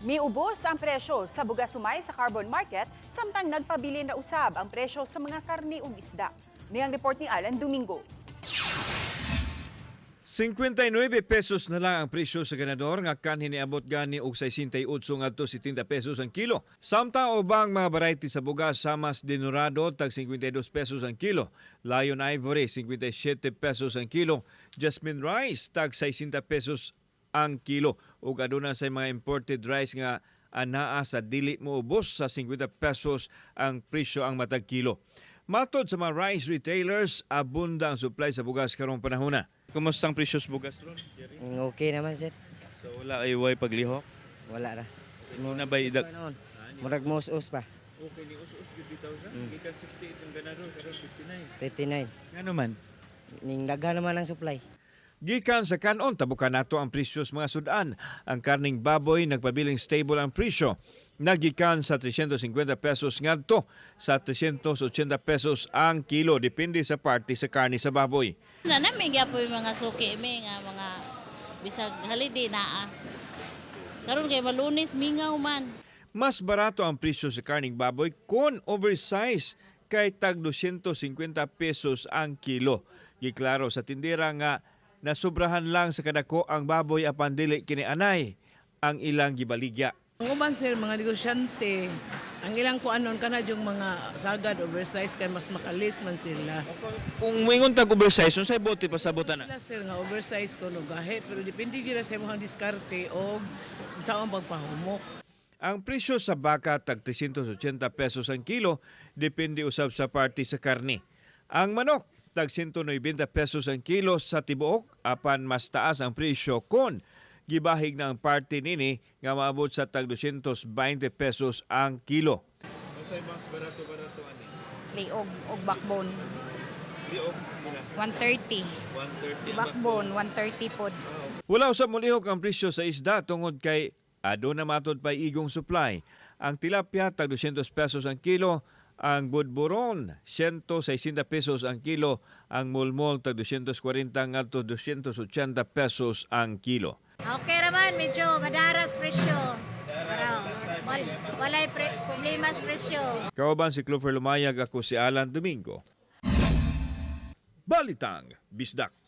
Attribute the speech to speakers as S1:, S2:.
S1: Miubos ang presyo sa bugas sumay sa Carbon Market samtang nagpabilin na usab ang presyo sa mga karne ug isda. Niyang report ni Alan Domingo.
S2: 59 pesos na lang ang presyo sa ganador nga kanhi niabot gani og 68 ngadto 70 pesos ang kilo. Samtang ubang mga variety sa bugas samas Dinorado tag 52 pesos ang kilo, Lion Ivory 57 pesos ang kilo, Jasmine Rice tag 60 pesos ang kilo ug aduna sa mga imported rice nga anaa sa dili mo ubos sa 50 pesos ang presyo ang matag kilo. Matod sa mga rice retailers, abunda ang supply sa bugas karong panahona. Kumusta ang presyo sa bugas ron, Jerry?
S3: Okay naman, sir.
S2: So wala ay way paglihok.
S3: Wala ra.
S2: Mo na ba idag?
S3: Noon. Murag mos-us pa.
S2: Okay ni us-us gyud bitaw sa. Gikan 68 ang ganador karon 59.
S3: 39.
S2: Ngano man?
S3: Ning daghan naman ang supply.
S2: Gikan sa kanon, tabukan nato ang presyo sa mga sudan. Ang karning baboy nagpabiling stable ang presyo. Nagikan sa 350 pesos ngadto sa 380 pesos ang kilo, depende sa parte sa karne sa baboy.
S4: Na nami gyapon yung mga suki mi nga mga bisag holiday naa. Karon kay malunis mingaw man.
S2: Mas barato ang presyo sa karning baboy kung oversize kay tag 250 pesos ang kilo. Giklaro sa tindera nga nasubrahan lang sa kadako ang baboy apan dili kini anay ang ilang gibaligya.
S5: Ang uban sir, mga negosyante, ang ilang kuanon kana yung mga sagad oversize kay mas makalis man sila.
S2: Kung moingon tag oversize, unsay bote pasabutan na?
S5: Sila sir nga oversize ko no gahi pero depende jud na sa imong diskarte og sa ang pagpahumok.
S2: Ang presyo sa baka tag 380 pesos ang kilo, depende usab sa parte sa karne. Ang manok tag 190 pesos ang kilo sa tibuok apan mas taas ang presyo kon gibahig na ang parte nini nga maabot sa tag 220 pesos ang kilo. Unsay mas barato-barato ani?
S6: Liog og backbone.
S2: Liog
S6: 130.
S2: 130.
S6: Backbone 130 pod.
S2: Wala usab molihok ang presyo sa isda tungod kay aduna matod pay igong supply. Ang tilapia tag 200 pesos ang kilo, ang budburon 160 pesos ang kilo, ang mulmol tag 240 ngadto 280 pesos ang kilo.
S7: Okay raman, medyo madaras presyo. Pero walay problema sa presyo.
S2: Kauban si Clover Lumayag, ako si Alan Domingo. Balitang Bisdak.